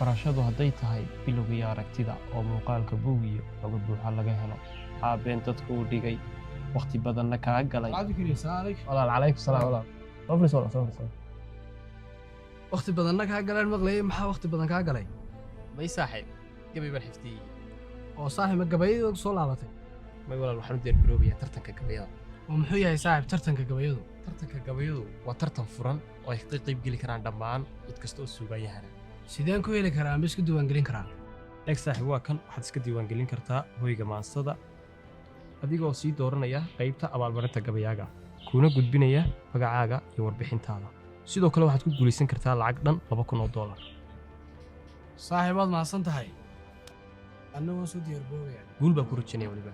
Waxbarashadu hadday tahay bilowgii aragtida oo muuqaalka buug iyo xogo buuxa laga helo, maxaa been dadku u dhigay, wakhti badanna kaa galay? Walaal, calaykum salaam. Walaal, soo fadhiiso. Walaal, soo fadhiiso. Wakhti badanna kaa galeen maqlayay. Maxaa wakhti badan kaa galay? May saaxiib, gabay baan xifdiyey. Oo saaxiib, ma gabayada ku soo laabatay? May walaal, waxaan u diyaargaroobayaa tartanka gabayada. Oo muxuu yahay, saaxiib, tartanka gabayadu? Tartanka gabayadu waa tartan furan oo ay ka qaybgeli karaan dhammaan cid kasta oo suugaanyahana. Sideen ku heli karaa amba isku diiwaangelin karaa? Eeg saaxiib, waa kan. Waxaad iska diiwaangelin kartaa Hoyga Maansada adigoo sii dooranaya qaybta abaalmarinta gabayaaga, kuuna gudbinaya magacaaga iyo warbixintaada. Sidoo kale waxaad ku guulaysan kartaa lacag dhan $2,000. Saaxiib, waad mahadsan tahay. Anna waan soo diyaargaroobaya. Guul baan ku rajaynaya weliba.